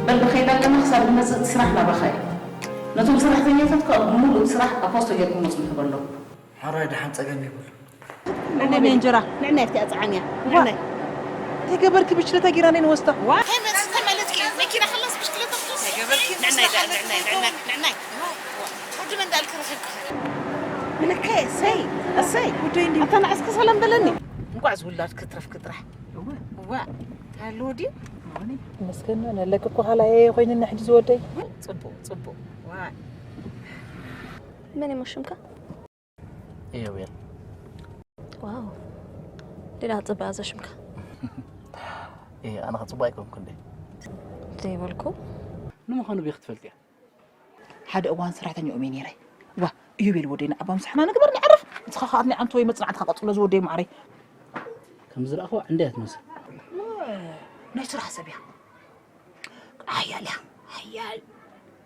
በል ብኸይዳ ኣለና ክሳብ ንመጽእ እቲ ስራሕ ናባኻ እዩ። ነቶም ሰራሕተኛታት ከኣ ብምሉእ እቲ ስራሕ ኣብ ፖስቶ ጌርኩም ወጽኡ ንሕበሎም። ሕራይ ደሓን ጸገም የብሉ። ነናይ እንጀራ ንዕናይ ኣብቲ ኣጽዓንያ ንዕናይ እንታይ ገበርኪ ብሽክለታ ጌራ ነይ ንወስዳ። እንታይ መጽ- እንታይ ማለት እዩ? መኪና ከላስ ብሽክለታ ክትወስድ? እንታይ ገበርኪ? ንዕናይ ደኣ፣ ንዕናይ፣ ንዕናይ፣ ንዕናይ። ወዲ መን ደኣ ክረኽብካ? ብልከ፣ እሰይ፣ እሰይ። ውደይ እንዲ ኣታ ንዓስከ ሰላም በለኒ። እንቋዕ ዝውላድ ክትረፍ ክጥራሕ። እወ። እወ። ታሎ ድዩ? መስገን ነለክ እኮ ሃላየ ኮይንና ሕጂ ዝወደይ። ጽቡቕ፣ ጽቡቕ። ዋይ። መን እሞ ሽምካ? ኢዮቤል። ዋው፣ ሌላ ጽባ ዘሽምካ። እ ኣነ ከጽባ ኣይኮንኩ እንዴ? ዘይበልኩ። ንምዃኑ ቤት ክትፈልጥያ? ሓደ እዋን ሰራሕተኛኦም እየ ነይረ። ዋ፣ ኢዮቤል ወደይ ንዓባ ምሳሕና ንግበር ንዕርፍ። ንስኻ ከኣ ኣድኒ ዓንቶ ወይ መጽናዕትኻ ቀጽሎ ዝወደይ ማዕረይ። ከም ዝረኣኹዋ እንድያ ትመስል። ናይ ስራሕ ሰብ እያ። ሓያል እያ፣ ሓያል።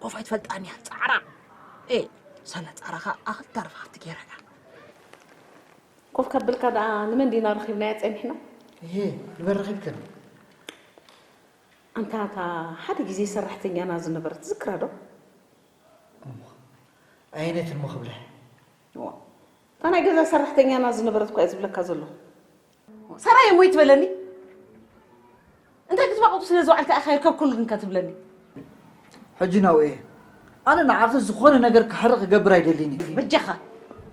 ኮፍ ኣይትፈልጣን እያ፣ ጻዕራ። ኤ፣ ሳላ ጻዕራኻ ኣኽልተ ርፋኽቲ ገይራ እያ። ኮፍ ከብልካ ደኣ ንመን ዲና ረኺብናያ ጸኒሕና? እሄ፣ ንመን ረኺብክን? ኣንታ እታ ሓደ ግዜ ሰራሕተኛና ዝነበረት ትዝክራ ዶ? እሞ፣ ኣየነይትን እሞ ክብለ? እዋ፣ እታ ናይ ገዛ ሰራሕተኛና ዝነበረት እኳ እየ ዝብለካ ዘለኹ። ሰራየ እሞ ይትበለኒ? እንታይ ክትባቕጡ ስለ ዝወዓልካ ኢኻ ይርከብኩሉ ግንካ ትብለኒ? ሕጂ ናብኡ እየ። ኣነ ንዓኺ ዝኾነ ነገር ክሕርቕ ክገብር ኣይደልን እየ። በጃኻ፣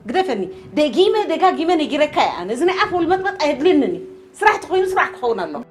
ግደፈኒ። ደጊመ ደጋጊመ ነጊረካ እየ ኣነ። እዚ ናይ ኣፍ ወልመጥመጥ ኣየድልየንን እዩ። ስራሕ ተኾይኑ ስራሕ ክኸውን ኣለዎ።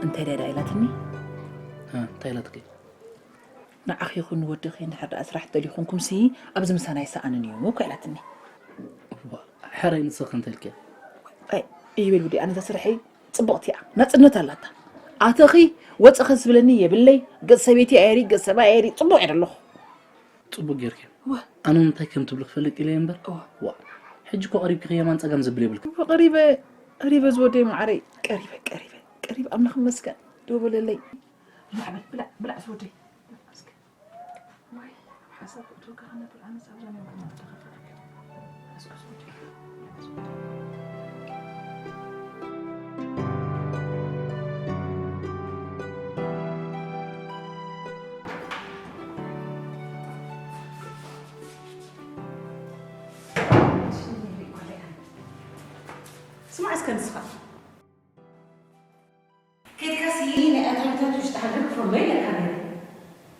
እንታይ ደኣ ኢላትኒ? እ፣ እንታይ ኢላትኪ? ንዓኺ ይኹን ንወድኺ እንድሕር ደኣ ስራሕ ትደልዩ ኾንኩምሲ፣ ኣብዚ ምሳና ኣይሰኣንን እዩ እኮ ኢላትኒ። እዋ፣ ሕራይ ንስኺ እንታይ ኢልኪያ? ኣይ፣ ይበል ውዲ፣ ኣነ እዛ ስርሐይ ጽብቕቲ እያ። ናጽነት ኣላታ። ኣተኺ ወጽኺ ዝብለኒ የብለይ። ገጽ ሰበይቲ ኣየሪ፣ ገጽ ሰብኣይ ኣየሪ፣ ጽቡቕ እየ ደለኹ። ጽቡቕ ጌርኪ። እዋ። ኣነ እንታይ ከም ትብሊ ክፈልጥ ኢለ እየ እምበር። እዋ። ዋ። ሕጂ እኮ ቀሪብኪ የማን ጸጋም ዘብል የብልኪ። እዋ፣ ቀሪበ፣ ቀሪበ ዝወደይ መዓረይ። ቀሪበ፣ ቀሪበ፣ ቀሪበ። ኣምላኽ ይመስገን። ደው በለለይ። ብላዕ በል፣ ብላዕ፣ ብላዕ ዝወደይ። ይመስገን። ዋይ፣ ሓሳብ ክትወካ ከነብል ኣነስ ኣብዛ ናይ ማዕዳ ተኸፈለክ። እስኩ ዝወደይ። ስማዕ እስከ ንስኻ። ኬድካሲ ናይ ኣታዊታት ውሽጢ ሃገር ክፈሎ ኢለካ ነይረ።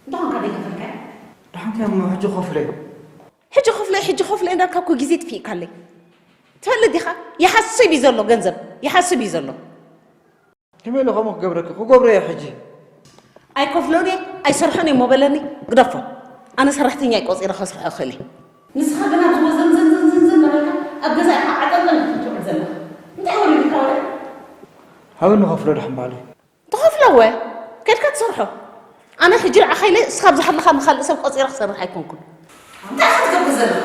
እንተኾንካ ደይከፈልካዮ? ደሓንካ እሞ ሕጂ ከፍሎ እዩ። ሕጂ ከፍሎ እዩ፣ ሕጂ ከፍሎ እዩ እንዳልካ እኮ ግዜ ጥፊእካለይ። ትፈልጥ ዲኻ? ይሓስብ እዩ ዘሎ ገንዘብ፣ ይሓስብ እዩ ዘሎ። ከመይ ኢለ ከምኡ ክገብረኪ? ክገብሮ እየ ሕጂ። ኣይከፍሎን እየ፣ ኣይሰርሖን እየ እሞ በለኒ፣ ግደፎ። ኣነ ሰራሕተኛ እየ ቆጺረ ከስርሖ እኽእል እየ። ንስኻ ግና ዝወዘንዘንዘንዘንዘን እናበልካ ኣብ ገዛ ኢኻ ዓጠንጠን ክትውዕል ዘለኻ። እንታይ ወሪዱካ ወረ? ሃበኒ ከፍሎ ደሓን ባዕለይ። ትኸፍሎ እወ፣ ከድካ ትሰርሖ። ኣነ ሕጂ ንዓኻ ኢለ እስኻ ኣብ ዝሃለኻኒ ካልእ ሰብ ቆጺረ ክሰርሕ ኣይኮንኩን። እንታይ ኢኻ ትገብር ዘለኻ?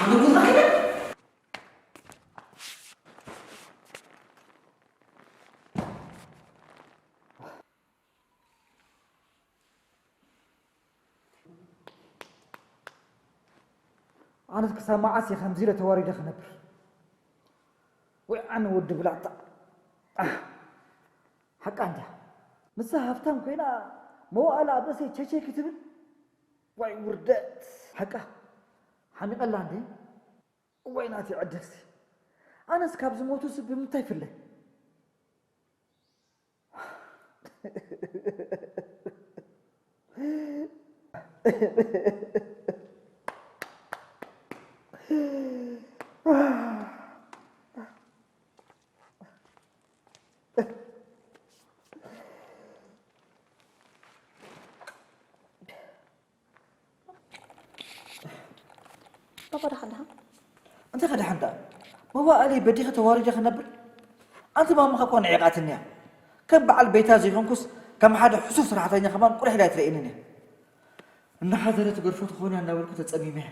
ኣነ ጉድ ረኺበ። ኣነስ ክሳብ መዓስ እየ ከምዚ ኢለ ተዋሪደ ክነብር? ወይ ኣነ ወዲ ብላታ። ኣህ፣ ሓቃ እንድያ። ንሳ ሃብታም ኮይና መዋእላ ኣብ ርእሰይ ቸቸ ክትብል? ዋይ ውርደት። ሓቃ ሓሚቐላ እንዴ? እዋይ ናተይ ዕድልሲ። ኣነስ ካብ ዝሞቱስ ብምንታይ ይፍለ? ባባ ደሓን ደሓን? እንታይ ከደሓን ደኣ? መዋእለይ በዲኸ ተዋሪደ ክነብር? ኣንቲ ማማኻ እኮ ንዒቓትኒ እያ። ከም በዓል ቤታ ዘይኮንኩስ ከም ሓደ ሕሱር ሰራሕተኛ ከማን ቁልሕ ኢላ ኣይትርእየንን እያ። እናሓደረ ትገድፎ ተኾይና እናበልኩ ተጸሚመ እየ።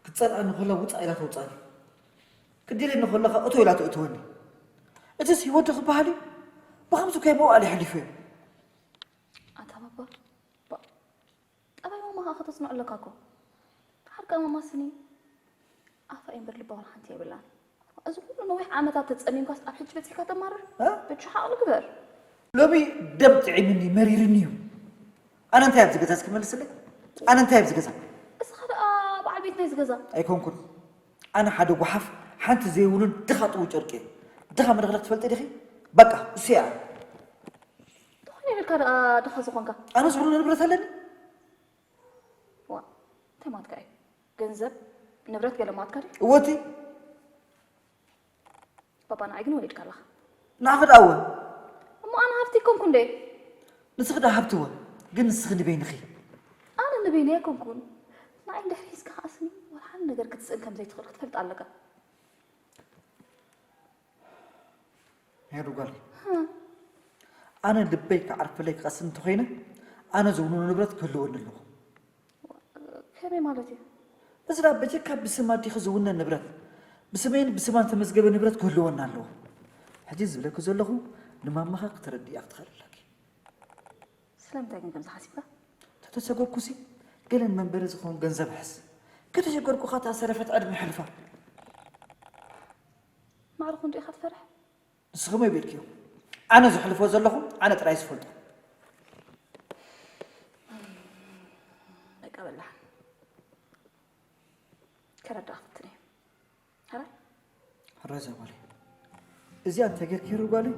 ክትጸልኣኒ ከላ ውጻእ ኢላ ተውጻእኒ። ክትደልየኒ ከላ ከኣ እቶ ኢላ ተእትወኒ። እትስ ህይወት ዶ ክበሃል እዩ? ብኸምዚ ከይ መዋእል የሕሊፉ እዩ። ኣታ ባባ፣ ባ-፣ ጠባይ ማማ ከኣ ከተጽንዖ ኣለካ እኮ። ደሓር ከኣ ማማ ስኒ ኣፋ እምበር ልባ ዋላ ሓንቲ የብላን። እዚ ኩሉ ነዊሕ ዓመታት ተጸሚምካስ ኣብ ሕጂ በጺሕካ ተማርር? እ? ብቻ ሓቕሊ ግበር። ሎሚ ደም ጥዒምኒ፣ መሪርኒ እዩ። ኣነ እንታይ ኣብዚ ገዛ እስኪ መልስለይ? ኣነ እንታይ ኣብዚ ገዛ? እስኻ ደኣ በዓል ቤት ናይዚ ገዛ። ኣይኮንኩን። ኣነ ሓደ ጓሓፍ፣ ሓንቲ ዘይብሉን ድኻ ጥው ጨርቂ እየ። ድኻ መለኽለኽ ትፈልጢ ዲኺ? በቃ፣ እሱ እየ ኣነ። እንተኾነ ኢልካ ደኣ ድኻ ዝኾንካ? ኣነስ ኩሉ ንብረት ኣለኒ። ዋ፣ እንታይ ማትካ እዩ? ገንዘብ፣ ንብረት ገለ ማትካ ድዩ? እወ እቲ። ባባ ንዓይ ግን ወሊድካ ኣለኻ። ንዓኺ ደኣ እወ። እሞ ኣነ ሃብቲ ኣይኮንኩን ዶ? ንስኺ ደኣ ሃብቲ እወ፣ ግን ንስኺ ንበይንኺ። ኣነ ንበይነይ ኣይኮንኩን። ንዓይ እንድሕር ሒዝካ ከኣ ስኒ፣ ወላ ሓንቲ ነገር ክትስእን ከም ዘይትኽእል ክትፈልጥ ኣለካ። ሄዱ ጓል፣ ኣነ ልበይ ክዓርፈለይ ክቐስን እንተኾይነ፣ ኣነ ዝውንኖ ንብረት ክህልወኒ ኣለዎ። ከመይ ማለት እዩ? እዚ ደኣ በጀካ ብስም ኣዴኺ ዝውነን ንብረት፣ ብስመይን ብስማን ዝተመዝገበ ንብረት ክህልወና ኣለዎ። ሕጂ ዝብለኪ ዘለኹ ንማማኻ ክተረድእያ ክትኽእል ኣለኪ። ስለምንታይ ግን ከምዚ ሓሲብካ? ተተሰጎግኩሲ ገለን መንበሪ ዝኸውን ገንዘብ ሕዝ። ከተሸገርኩኻ እታ ሰረፈት ዕድመ ሕልፋ። ማዕረ ክንዱ ኢኻ ትፈርሕ? ንስኺ መይ በልክዮ? ኣነ ዝሕልፎ ዘለኹ ኣነ ጥራይ ዝፈልጦ። በቃ በላሕ። ከረዳእ ክፍትን እየ። ሕራይ? ሕራይ እዛ ጓለይ። እዚኣ እንተጌርኪ ጓለይ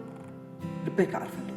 ልበይ ክዓርፈለይ።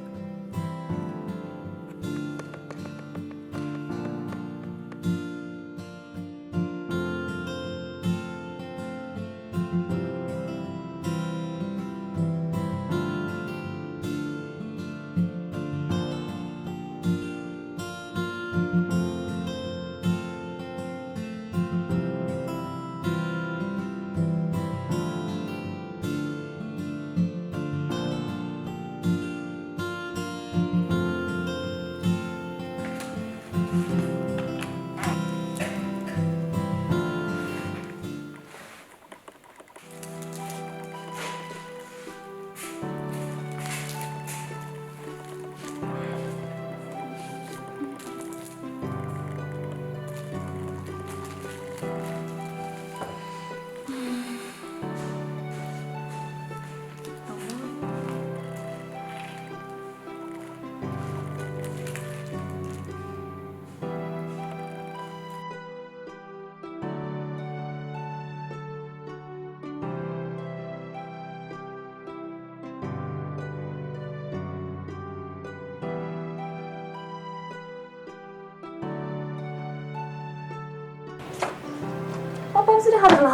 ፓፓ፣ ኣብዚ ዲኻ ዘለኻ?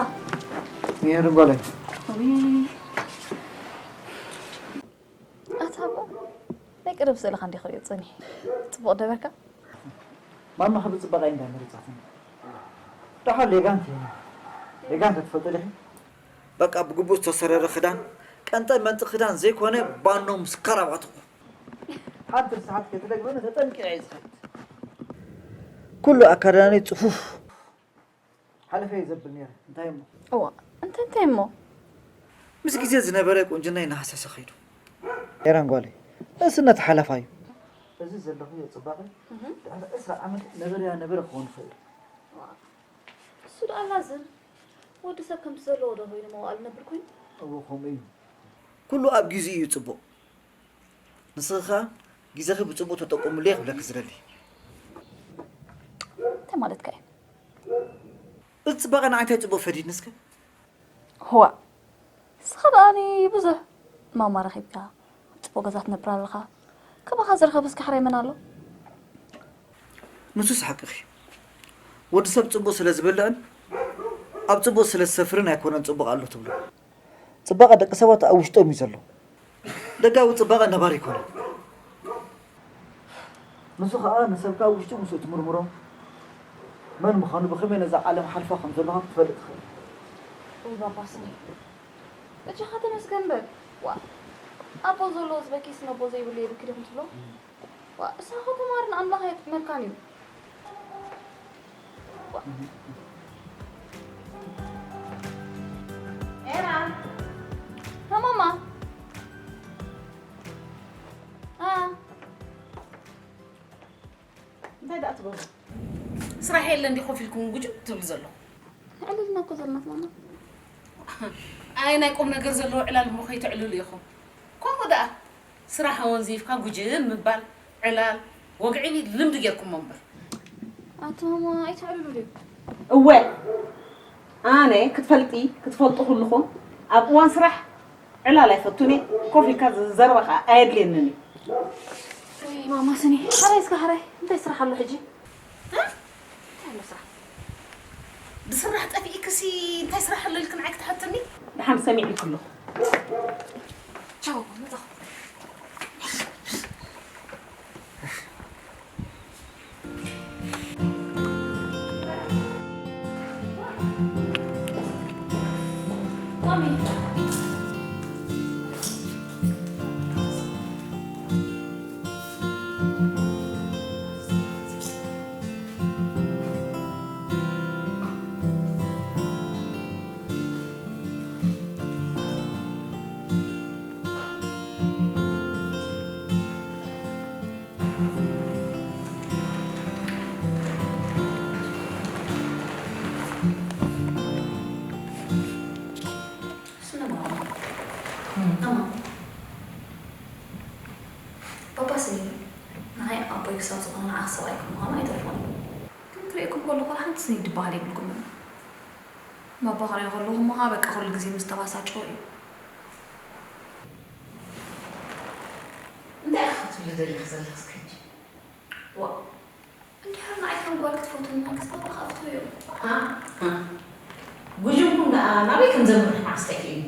እየ፣ ርጓለይ። ውይ። ኣታ ኣቦ፣ ናይ ቀደም ስእልኻ እንዲየ ክሪኦ ጸኒሐ። ጽቡቕ ነበርካ? ማማ ክብሪ ጽባቐ እንዳ መረጻትኒ። ደሓር ሌጋንት እየ። ሌጋንት ትፈልጡ ዲኺ? በቃ ብግቡእ ዝተሰረረ ክዳን፣ ቀንጠ መንጢ ክዳን ዘይኮነ ባኖ ምስ ካራባትኹ። ሓንቲ ርስሓት ከይትደግመኒ ተጠንቂቐ እየ ዝኸይድ። ኩሉ ኣካዳድናይ ጽፉፍ። ሓለፈ እየ ዘብል ነይረ። እንታይ እሞ? እዋ፣ እንታይ እንታይ እሞ? ምስ ግዜ ዝነበረ ቁንጅናይ እናሃሰሰ ከይዱ። ኤራን ጓለይ፣ ንእስነት ሓለፋ እዩ። እዚ ዘለኽዮ ጽባቐ እህ። ድሕሪ ዕስራ ዓመት ነበረያ ነበረ ክኸውን ይኽእል። እሱ ደኣ ላዝም ወዲ ሰብ ከምቲ ዘለዎ ዶ ኮይኑ መዋእል ነብር ኮይኑ? እዎ፣ ከምኡ እዩ። ኩሉ ኣብ ግዜኡ እዩ ጽቡቕ። ንስኺ ኸኣ ግዜኺ ብጽቡቕ ተጠቀምሉ እየ ክብለኪ ዝደሊ። እንታይ ማለትካ እዩ? እዚ ጽባቐ ንዓይ እንታይ ጽቡቕ ፈዲድኒ እስከ? ህዋ፣ ንስኻ ደኣኒ ብዙሕ ማማ ረኺብካ፣ ጽቡቕ ገዛ ትነብር ኣለኻ። ከማኻ ዝረኸበስ ካሕራይ መን ኣሎ? ንሱስ ሓቅኺ። ወዲ ሰብ ጽቡቕ ስለ ዝበልዕን ኣብ ጽቡቕ ስለ ዝሰፍርን ኣይኮነን ጽቡቕ ኣሎ ትብሎ። ጽባቐ ደቂ ሰባት ኣብ ውሽጦም እዩ ዘሎ። ደጋዊ ጽባቐ ነባሪ ኣይኮነን። ንሱ ኸኣ ንሰብካ ኣብ ውሽጡ ምስ እትምርምሮ፣ መን ምዃኑ ብኸመይ ነዛ ዓለም ሓልፋ ከም ዘለኻ ክትፈልጥ ትኽእል? ወይ ባባ ስኒ፣ በጃኻ ተመስገን በል። ዋ፣ ኣቦ ዘለዎ ዝበኪስ ነቦ ዘይብሉ የብክልኩም ትብሎ። ዋ፣ እሳኻ ተማርን ኣምላኽ የጥመርካን እዩ። ዋ። ኤራ። ሃ ማማ። ሃ። እንታይ ደኣ ትገብሩ? ስራሕ የለን ድዩ ኮፍ ኢልኩም ጉጅም ትብሉ ዘለኹም? ኣዕልልና እኮ ዘለናት ማማ። ኣይ ናይ ቁም ነገር ዘለዎ ዕላል እሞ ከይተዕልሉ ኢኹም። ከምኡ ደኣ ስራሕ ኣወንዚፍካ ጉጅም ምባል ዕላል ወግዒ ልምዲ ጌርኩሞ እምበር። ኣታ ማማ ኣይተዕልሉ ድዩ? እወ ኣነ ክትፈልጢ ክትፈልጡ ኩልኹም ኣብ እዋን ስራሕ ዕላል ኣይፈቱን እየ። ኮፍ ኢልካ ዘረባ ከዓ ኣየድልየንን እዩ። ወይ ማማ ስኒ፣ ሓራይ እስከ ሓራይ፣ እንታይ ስራሕ ኣሎ ሕጂ? እ? እንታይ ኣሎ ስራሕ? ብስራሕ ጠፊእክሲ እንታይ ስራሕ ኣሎ ኢልክን ዓይ ክትሓተኒ? ደሓን ሰሚዕልኪ ኣለኹ። ቻው፣ መጣኹ። ስነ ማማ። ማማ። ባባ ስኒ ንዓይ ኣቦይ ክሳብ ዝኾነ ንዓኺ ሰብኣይ ከም ምዃኑ ኣይተርፎን እዩ። ግን ክርእየኩም ከለኹ ሓንቲ ስኒ ድበሃል የብልኩምን። ባባ ክርእዮ ከለኹ እሞ ከዓ በቃ ኩሉ ግዜ ምስ ተባሳጨወ እዩ። እንታይ ኢኺ ክትብሊ ደሊኺ ዘለኺ እስከ ሕጂ? ዋ እንድሕር ንዓይ ከም ጓል ክትፈትውኒ ከለኺ ባባ ክኣፍትዎ እዮም። ጉጅምኩም ደኣ ናበይ ከም ዘምርሕ መዓስ ጠፊእኒ?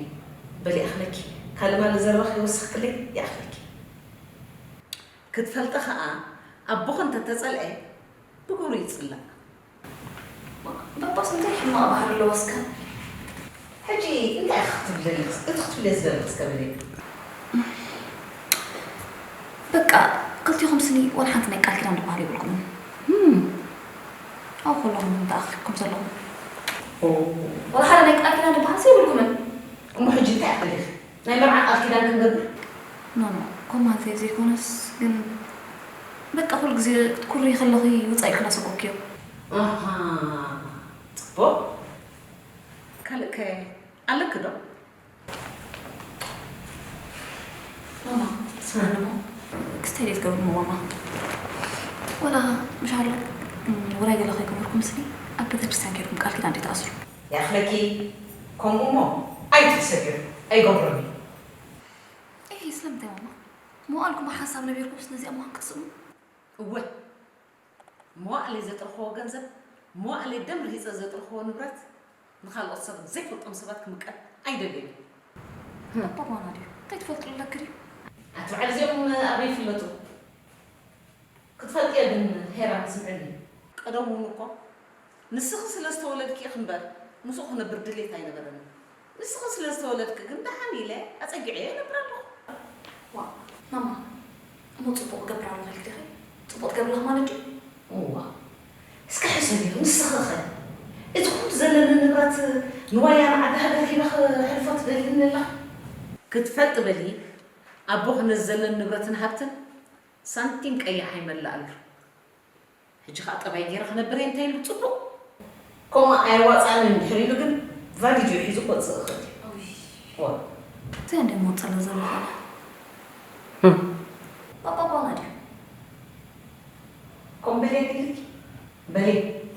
በሊ ይኣኽለኪ። ካልእ ማለ ዘረባ ከይወሰኽክለይ ይኣኽለኪ። ክትፈልጢ ኸኣ ኣቦኺ እንተተጸልኤ ብግብሩ ይጽላእ። ባባስ እንታይ ሕማቕ ባህሪ ኣለዎ እስከ? ሕጂ እንታይ ኢኺ ክትብሊ ዘለኺ? እቲ ክትብልዮ ዝደለኺ እስከ በሊ። በቃ ክልቲኹም ስኒ ዋላ ሓንቲ ናይ ቃል ኪዳን ዝበሃል የብልኩምን። ኣብ ከለኹም ተኣኻኺብኩም ዘለኹም። ዋላ ሓደ ናይ ቃል ኪዳን ዝበሃል የብልኩምን። እሞ ሕጂ እንታይ ኢኺ ደሊኺ? ናይ መርዓ ቃል ኪዳን ክንገብር? ኖ ኖ፣ ከምኡ ማለተይ ዘይኮነስ ግን በቃ ኩሉ ግዜ ክትኩሪ ከለኺ ወጻኢ ኢልኪ እናሰጎግክዮ። ኣሃ፣ ጽቡቕ። ካልእ ከ ኣለኪ ዶ? ማማ፣ ስማዕኒ እሞ፣ ክስታይ ድየ ትገብሪ እሞ ማማ? ወላ ምሽ ኣሎ፣ እም፣ ውራይ ገለ ከይገበርኩም ስኒ ኣብ ቤተክርስትያን ከይድኩም ቃል ኪዳን ድየ ትኣስሩ? ይኣኽለኪ፣ ከምኡ እሞ ኣይትሕሰብዮ፣ ኣይገብሮን እየ። ኤህ፣ ስለምንታይ ማማ? መዋእልኩም ብሓንሳብ ነቢርኩምስ ነዚኣ ምዃን ክትስእኑ? እወ፣ መዋእለይ ዘጥረኽዎ ገንዘብ፣ መዋእለይ ደም ርሂጸ ዘጥረኽዎ ንብረት ንኻልኦት ሰባት ዘይፈልጦም ሰባት ክምቀል ኣይደልን እየ። ኣባባና ድዩ? እንታይ ትፈልጥሉ ኣለኪ ድዩ? ኣቲ በዓል እዚኦም ኣበይ ይፍለጡ? ክትፈልጥዮ ግን ሄራን ስምዕኒ። ቀደም እውን እኮ ንስኺ ስለ ዝተወለድኪ ኢኺ እምበር ምስኡ ክነብር ድሌት ኣይነበረንን። ንስኺ ስለ ዝተወለድኪ ግን ደሓን ኢለ ኣጸጊዐዮ እነብር ኣለኹ። ዋእ ማማ እሞ ጽቡቕ እገብር ኣለኹ ኢልኪ ዲኺ? ጽቡቕ ትገብሪ ኣለኺ ማለት ድዩ? እዋእ እስከ ሕሰብዮ ንስኺኸ እቲ ኩሉ ዘለኒ ንብረት ንዋያ ንዓዲ ሃገር ሂበ ከሕልፎ ትደልይኒ ኣለኺ? ክትፈልጢ በሊ ኣቦኺ ነዚ ዘለኒ ንብረትን ሃብትን ሳንቲም ቀይሕ ኣይመልኣሉ። ሕጂ ኸኣ ጠባይ ገይረ ክነብር እየ እንተ ኢሉ ጽቡቕ። ከምኡ ኣየዋጽኣንን እንድሕር ኢሉ ግን ቫሊጅኡ ሒዙ ክወጽእ ይኽእል እዩ። እውይ። ዋ። እንታይ እንደ መውጸሎ ዘሎ ኸኣ። ባባ ኣባና ድዩ? ከምኡ በሊ ኣቢልኪ። በሊ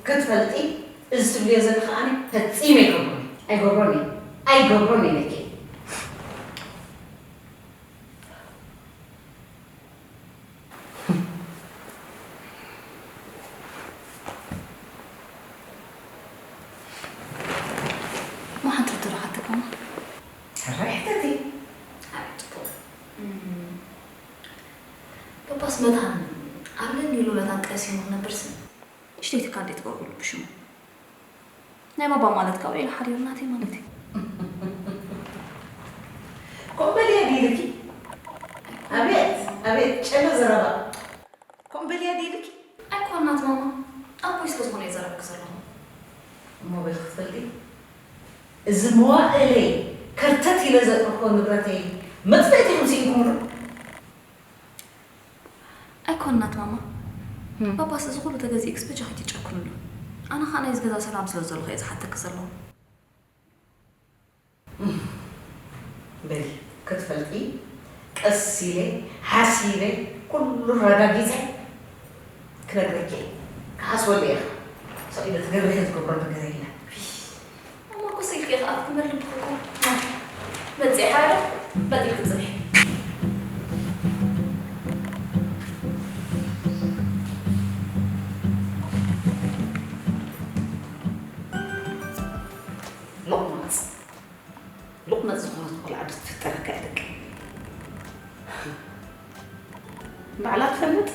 ክትፈልጢ እዚ ትብልዮ ዘለኺ ኣነ ፈጺመ ኣይገብሮን እየ። ኣይገብሮን እየ። ኣይገብሮን እየ ኢለኪ። እሞ ሓንቲ ሕቶ ዶ ክሓተካ እሞ? ሕራይ ሕተቲ። ኣይ፣ ጽቡቕ። እም፣ ባባስ መታን ኣብ ለንደን ኢሉ መታን ቀሲኑ ክነብርሲ? ሽተይ ትካል ደይ ትገብሩሉ ብሽሙ። ናይ ባባ ማለት ካብ ሌላ ሓዲሩ ናተይ ማለት እዩ። ኮምበልያ ዲልኪ ኣቤት ኣቤት ጨለ ዘረባ ኮምበልያ ዲልኪ ኣይኮናት ማማ ኣቦይ ስለ ዝኾነ እየ ዘረብክ ዘለኹ። እሞ በል ክትፈልጢ እዚ መዋእለይ ከርተት ኢለ ዘጥረኾ ንብረተይ መጥፍእቲ ኢኹም ስኢንኩምሉ ኣይኮናት ማማ ባባስ እዚ ኩሉ ተገዚኡ ክስበጃ ከይትጨክኑሉ ኣነ ኸዓ ናይዚ ገዛ ሰላም ስለ ዝደለኹ እየ ዝሓተኪ ዘለኹ በሊ ክትፈልጢ ቀስ ኢለ ሓሲበ ኩሉ ኣረጋጊፀ ክነግረኪ እየ። ክሓስበሉ እየ። ስቕ ኢለ ትገብርዮ ትገብሮ ነገር የለን። እሞ እኮ ስኢልኪ ኢኺ ኣፍኪ መሊምኪ እኮ። መፂኣ ሓረ በጢልኪ ፅንሒ። ሎቕማፅ ሉቕመት ዝኾነት ቆልዓ ዶ ትፍጠረካ እያ ደቂ ባዕላ ትፈልጥ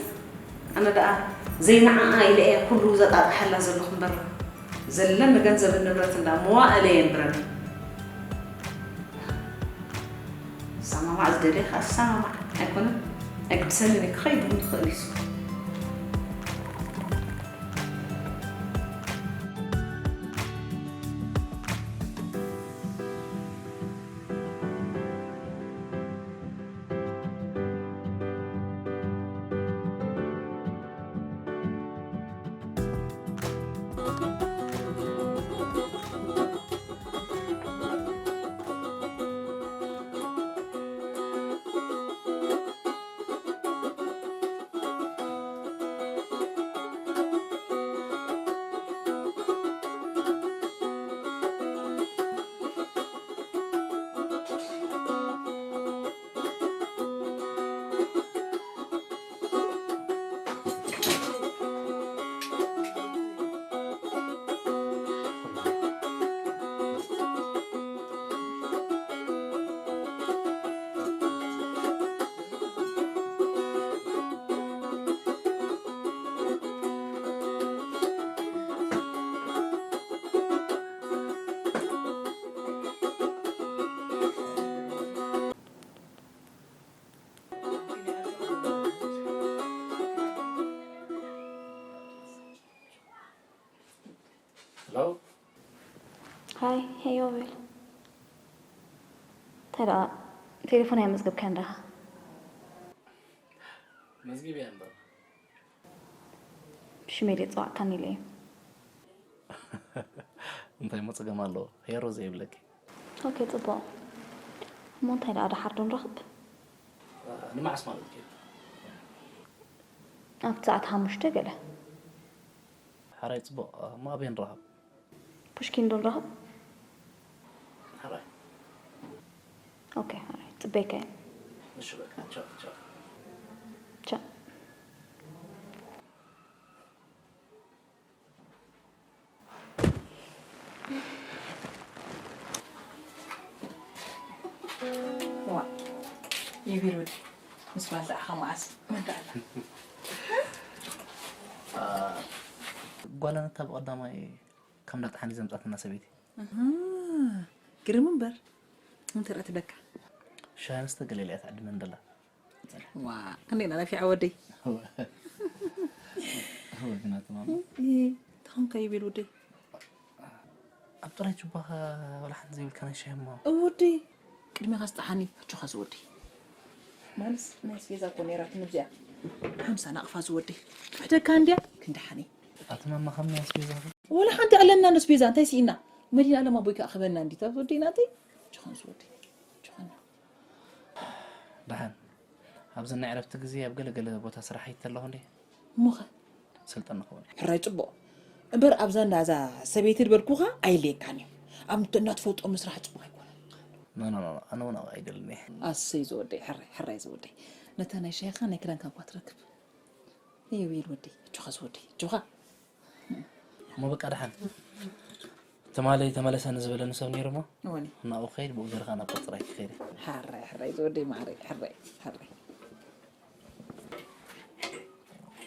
ኣነ ደኣ ዘይንዓኣ ኢለ እየ ኩሉ ዘጣጥሓላ ዘለኹ እምበር ዘለኒ ገንዘብን ንብረትን ደኣ መዋእለ የንብረኒ ሰማማዕ ዝደልየ ከዓ ሰማማዕ ኣይኮነን ኣይግድሰንን እዩ ክኸይድ እውን ይኽእል እዩ Hello? Hi, hey Joel. እንታይ ደኣ ቴሌፎን ኣይመዝገብካን ዲኻ? መዝጊበያ እምበር። ብሽመይ ድየ ዝጸዋዕካኒ ኢለ እየ። እንታይ እሞ ጸገም ኣለዎ? ሄሮ ዘይብለኪ። ኦኬ፣ ጽቡቕ። እሞ እንታይ ደኣ ደሓር ዶ ንራኸብ? ንመዓስ ማለት ድዩ? ኣብቲ ሰዓት ሓሙሽተ ገለ። ሕራይ ጽቡቕ እሞ ኣበይ ንራኸብ? ፑሽኪን ዶ ንራኸብ? ሕራይ። ኦኬ ሕራይ ጽበየካ እየ። እሺ በቃ ቻው ቻው። ቻው። ዋ ይቢል ውዲ ምስ ባልዳዕኻ መዓስ መዳእላ ጓለነታ ብቐዳማይ ካብ እንዳጥሓኒ ዘምጻትና ሰበይቲ ግርም እምበር እንተ ርኣ ትብለካ ሻንስተ ገለልያ ትዕድመን ደላ ዋ ክንደይ ኢና ነፊዓ ወደይ ወግናት ማማ ተኾንካ ይብል ወደይ ኣብ ጥራይ ጁባኻ ወላ ሓንቲ ዘይብልካ ናይ ሻሂ እሞ ወደይ ቅድሜኻ ስጣሓኒ ኣጆኻ ዝወደይ ማለስ ናይ ስቤዛ እኮ ነይራትኒ እዚኣ ሓምሳ ናቕፋ ዝወደይ ክሕደካ እንድያ ክንደሓኒ ኣቲ ማማ ከም ናይ ስቤዛ ወላ ሓንቲ ኣለና ንስቤዛ እንታይ ስኢና መዲና ኣለማ ቦይካ ኣኸበና እንዲ ታብ ዝወደይ ናተይ ጆኻን ዝወደይ ጆኻና ደሓን ኣብዚ ናይ ዕረፍቲ ግዜ ኣብ ገለ ገለ ቦታ ስራሕ ኣይተ ኣለኹ እንዴ እሞኸ ስልጠና ክኸውን ሕራይ ጽቡቕ እምበር ኣብዛ እንዳዛ ሰበይቲ ዝበልኩኻ ኣይልየካን እዩ ኣብ እናትፈልጦ ምስራሕ ጽቡቕ ኣይኮነን ኖ ኖ ኖ ኣነ እውን ኣብኣ ኣይደልን እየ ኣሰይ ዝወደይ ሕራይ ሕራይ ዝወደይ ነታ ናይ ሻይኻ ናይ ክዳንካ እኳ ትረክብ ይብል ወደይ እጆኻ ዝወደይ እጆኻ እሞ በቃ ደሓን ትማሊ ተመለሰኒ ዝበለኒ ሰብ ነይሩ እሞ ወኒ ናብኡ ክኸይድ ብኡ ገይርካ ናብ ቆፅራይ ክኸይድ ሕራይ ሕራይ ዝወደይ ማዕረይ ሕራይ ሕራይ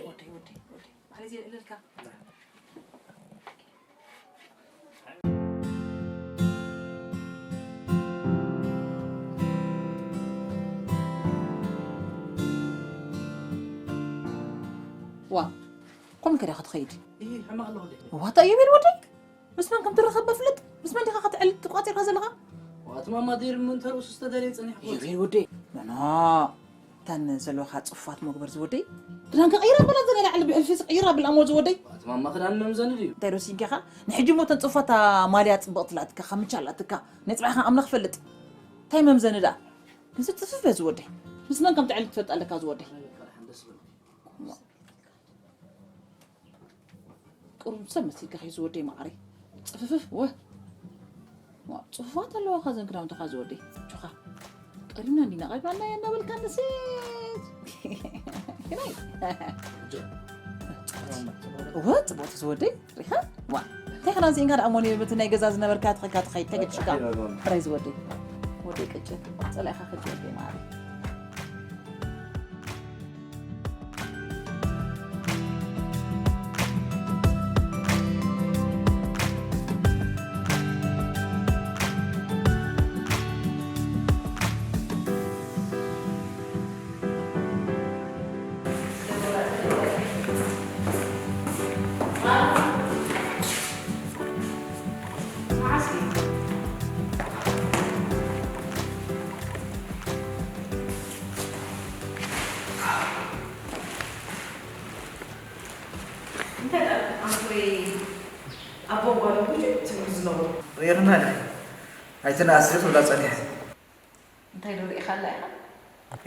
ወደይ ወደይ ወደይ ማዕረይ ዝልእልልካ ከዳ ክትኸይድ እይ ሕማቕ ኣለኹ ደይ ዋታ እየቤል ወደይ ምስ መን ከም ትረኸብ በፍልጥ ምስ መን ዲኻ ክትዕል ትቋፂርካ ዘለኻ ዋት ማማ ዲር ምን ተርእሱ ዝተደለየ ጸኒሕ እየቤል ወደይ ኖ እተን ዘለኻ ጽፋት መግበር ዝወደይ ክዳን ከቐይራ በላ ዘን ላዕሊ ብሕልፊ ዝቐይራ ብልኣሞ ዝወደይ ዋት ማማ ክዳን መምዘኒ ድዩ እንታይ ዶ ሲንኬኻ ንሕጂ ሞ ተን ጽፋት ማልያ ጽብቕቲ ላትካ ካብ ምቻ ላትካ ናይ ጽባሕኻ ኣምላኽ ፈልጥ እንታይ መምዘኒ ደኣ ክንዚ ጽፍፍ እየ ዝወደይ ምስ መን ከም ትዕል ትፈልጥ ኣለካ ዝወደይ ቁሩብ ሰብ መሲልካ ኸይ ዝወደይ መዓረይ ጽፍፍፍ ወ ጽፉፋት ኣለዋኻ ዘን ክዳውንትኻ ዝወደይ ቹኻ ቀሪብና እንዲና ቀሪብና እናበልካ ንሴት እወ ጽቡቅ ዝወደይ ሪኻ ዋ እንታይ ኸና ዚእንካ ደኣ ሞኒ በቲ ናይ ገዛ ዝነበርካ ትኸካ ትኸይድ ተገድሽካ ጥራይ ዝወደይ ወደይ ቅጭ ጸላኢኻ ከጅ ወደይ ማሪ እንታይ ደኣ ኣቦን ጓልን ብዙሕ ትምህርቲ ዝነበሩ ርኢኽና ዲኺ ኣይትነኣስሪ ክብላ ጸኒሐ እንታይ ዶ ርኢኻላ ኢኻ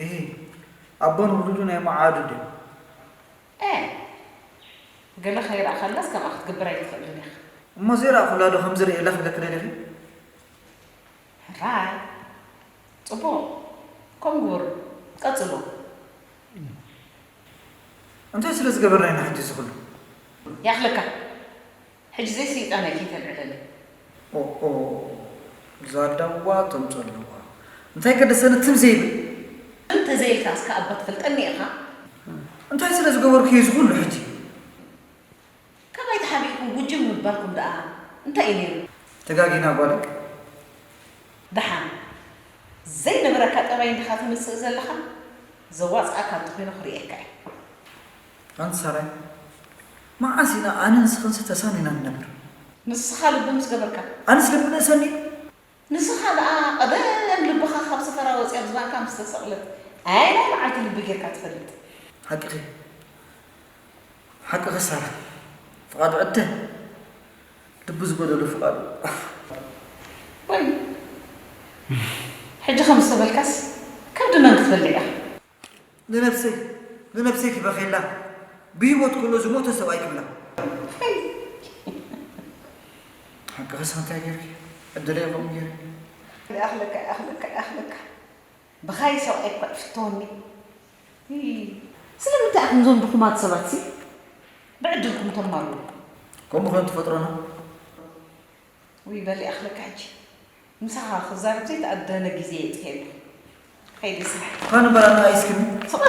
እሂ ኣቦን ውሉዱ ናይ መዓዱ ድዩ እ ገለ ከይረኣኻላስ ከምኣ ክትገብር ኣይትኽእልን ኢኻ እሞ ዘይረኣኹላ ዶ ከም ዝርእየላ ክብለኪ ደሊኺ ሕራይ ጽቡቕ ከምኡ ግበሩ ቀጽሎ እንታይ ስለ ዝገበርና ኢና ሕጂ እዚ ኩሉ ይኣኽለካ ሕጂ ዘይስይጣን ኣይከይተልዕለኒ ኦኦ ዛዳዋ ተምጾ ኣለዋ እንታይ ከደሰነ ትም ዘይብል እንተ ዘይልካ እስካ ኣባ ትፈልጠኒ ኢኻ እንታይ ስለ ዝገበርኩ እዩ ዝኩሉ ሕጂ ካባይ ተሓቢእኩም ጉጅም ምባልኩም ደኣ እንታይ እዩ ነይሩ ተጋጊና ጓል ደሓን ዘይነበረካ ጠባይ እንዲኻ ተምጽእ ዘለኻ ዘዋፅኣካ እንተኾይኑ ክርእየካ እየ ኣንቲ ሳራይ መዓስ ኢና ኣነ ንስኽንሲ ተሳኒና ንነብር ንስኻ ልቢ ምስ ገበርካ ኣነስ ልቢ ንእሰኒ ንስኻ ደኣ ቀደም ልብኻ ካብ ሰፈራ ወፂኣ ብዝባንካ ምስ ተሰቕለት ኣየናይ መዓልቲ ልቢ ጌርካ ትፈልጥ ሓቅኺ ሓቅኺ ሳራ ፍቓዱ ዕደ ልቢ ዝጎደሎ ፍቓዱ ወይ ሕጂ ከም ዝተበልካስ ከብዲ መን ክትበልዕ ኢኻ ንነብሰይ ንነብሰይ ክበኽየላ ብህይወት ከሎ ዝሞተ ሰብኣይ ክብላ ሓቂ ኸስ እንታይ ገይርኪ ዕድለይ ከምኡ ገይሩ ይኣኽለካ ይኣኽለካ ይኣኽለካ ብኻይ ሰብኣይ እኳ ይፍተወኒ ስለምንታይ ኣኹም ዞም ድኹማት ሰባት ሲ ብዕድልኩም ተማርሩ ከምኡ ኾን ተፈጥሮና ውይ በል ይኣኽለካ ሕጂ ምሳኻ ክዛረብ ዘይተኣደነ ግዜ የጥፍኤ ኣለኹ ከይደ ስራሕ ኳን በላና ኣይስክኒ ስቕ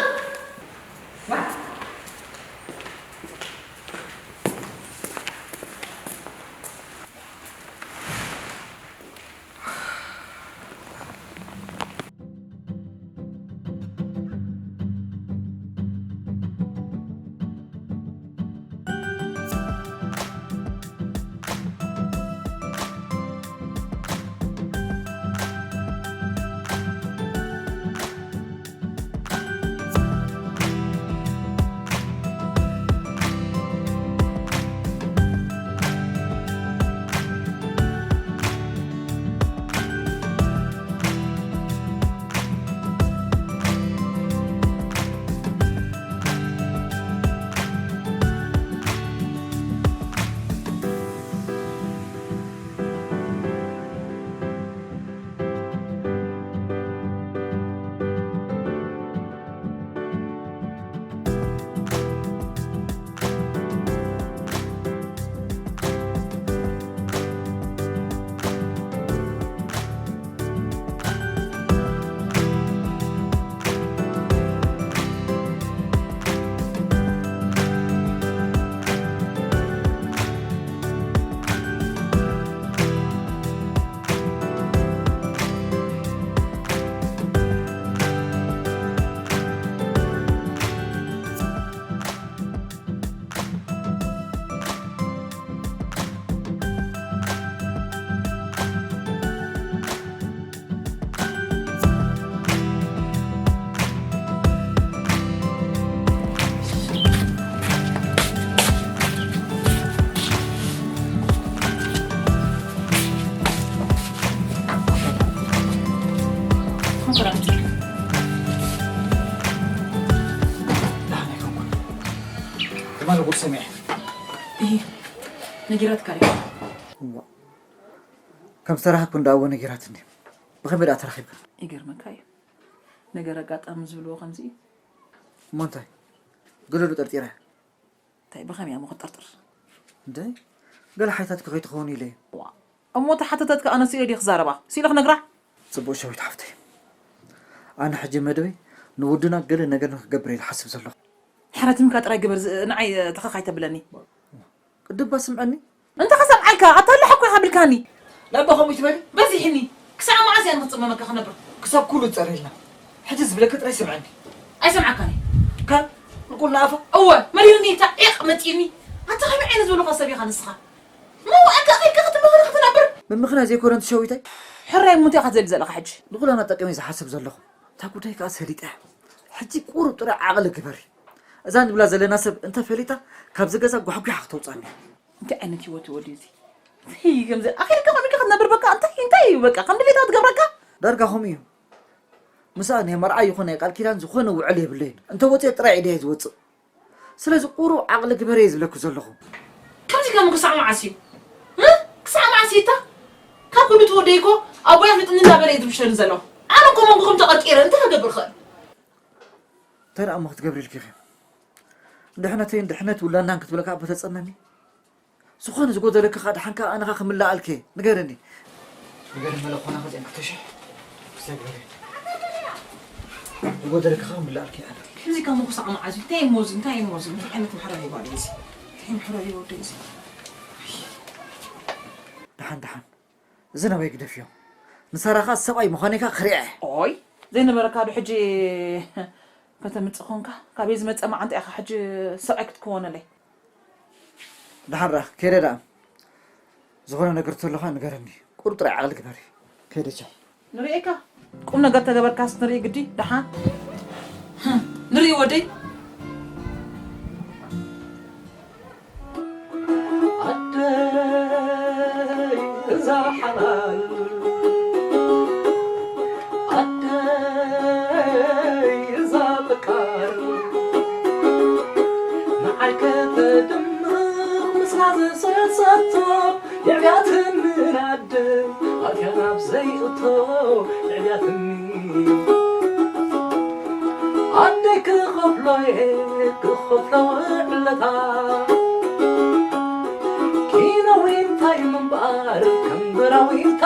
ነጊራትካ ድያ? እዋ፣ ከም ዝተራኸብኩ እንዳ እወ ነጊራትኒ። ብኸመይ ደኣ ተራኺብካ? ይገርመካ እዩ። ነገር ኣጋጣሚ ዝብልዎ ከምዚ እዩ። እሞ እንታይ? ገለ ዶ ጠርጢራ እያ? እንታይ ብኸመይ እያ እሞ ክትጠርጥር? እንደ ገለ ሓይታትካ ከይትኸውን ኢለ እየ። ዋ፣ እሞ ተሓተተትካ ኣነ ስኢለ ድየ ክዛረባ? ስኢለ ክነግራ? ጽቡቕ ሸዊት ሓፍተይ። ኣነ ሕጂ መደበይ ንወድና ገለ ነገር ንክገብር እየ ዝሓስብ ዘለኹ። ሕረትምካ ጥራይ ግበር፣ ዝ-፣ ንዓይ ተኸኽ ኣይተብለኒ። ቅድባ ስምዐኒ። እንተ ኸሰምዓልካ፣ ኣታ ኣለሓ እኮ ኢኻ ብልካኒ። ናባ ከምኡ ትበሊ? በዚሕኒ። ክሳዕ መዓስ እያ ንኽጽመመካ ክነብር? ክሳብ ኩሉ ጸሪልና። ሕጂ ዝብለኪ ጥራይ ስምዐኒ። ኣይሰምዓካን እየ። ከ ንቁል ንኣፋ? እወ፣ መሪርኒ፣ እታ ዒቕ መጺኒ። ኣታ ከመይ ዓይነት ዝበሉኻ ሰብ ኢኻ ንስኻ? መዋእካ ኣኺልካ ክትመኽሪ ክትነብር? ምምኽና ዘይኮነ ኣንቲ ሸዊታይ። ሕራይ እሞ እንታይ ኢኻ ትደሊ ዘለኻ ሕጂ? ንኹላና ጠቂመ ዝሓስብ ዘለኹ። እታ ጉዳይ ከኣ ሰሊጠ። ሕጂ ቁሩብ ጥራይ ዓቕሊ ግበሪ። እዛ ንብላ ዘለና ሰብ እንተ ፈሊጣ ካብዚ ገዛ ጓሕጒሓ ክተውጻኒ። እንታይ ዓይነት ህይወት እዩ ወዲ እዚ? እንታይ ከምዚ ኣኺልካ ከምዚ ክትነብር በቃ እንታይ እንታይ እዩ በቃ ከም ድሌታ ትገብረካ? ዳርጋ ከምኡ እዩ። ምስኣ ናይ መርዓ ይኹን ናይ ቃል ኪዳን ዝኾነ ውዕል የብለይን። እንተ ወጽኤ ጥራይ ኢደይ ዝወጽእ። ስለዚ ቁሩብ ዓቕሊ ግበሪ እየ ዝብለኪ ዘለኹ። ከምዚ ከም ክሳዕ መዓስ እዩ? እ? ክሳዕ መዓስ እዩ እታ? ካብ ኩሉ ትወደይ እኮ ኣቦይ ኣፍልጥኒ እናበለ እዩ ዝብሸኒ ዘሎ። ኣነ እኮ መንጎኹም ተቐርቂረ እንታይ ክገብር እኽእል? እንታይ ደኣ እሞ ክትገብሪ ኢልኪ ኢኺ? ድሕነተይን ድሕነት ውላድናን ክትብለካ እባ ተጸመሚ። ዝኾነ ዝጎደለኪ ኸኣ ደሓን ከኣ ኣነ ኸኣ ክምልኣልኪ እየ። ንገርኒ። ንገሪ መለኾና ኸዚኣን ክልተ ሽሕ ክሰግበረ። ዝጎደለኪ ኸኣ ክምልኣልኪ እየ ኣነ። ከምዚ ካብ ምኩሳዕ መዓዝ እዩ? እንታይ እሞ እዚ? እንታይ እሞ እዚ? እንታይ ዓይነት ምሕራር እዩ ጓለይ እዚ? እንታይ ምሕራር እዩ ወደይ እዚ? ደሓን፣ ደሓን። እዚ ናበይ ግደፍዮ። ንሳራ ኸኣ ሰብኣይ ምዃነይ ከኣ ክሪኣ እየ። ኦይ፣ ዘይነበረካ ዶ ሕጂ ከተምጽእ ኾንካ? ካበይ ዝመጸ መዓንጣ ኢኻ ሕጂ ሰብኣይ ክትከወነለይ? ደሓን ደኣ፣ ከይደ ደኣ። ዝኾነ ነገር ተሎ ኸኣ ንገረኒ። ቁሩብ ጥራይ ዓቕሊ ግበሪ። ከይደ ቻው። ንርእየካ። ቁም ነገር ተገበርካስ ንርኢ ግዲ። ደሓን። ንርኢ ወደይ። ኣደይ እዛ ሓላል፣ ኣደይ እዛ ፈቃር፣ ንዓይ ከተድምቕ ምስላ ዝሰሰቶ፣ የዕብያትኒ ንኣደይ ኣትያ ናብ ዘይእቶ፣ የዕብያትኒ። ኣደይ ክኸፍሎ እየ ክኸፍሎ ውዕለታ፣ ኪኖ ዊንታይ ምንባር ከም ብራዊንታ።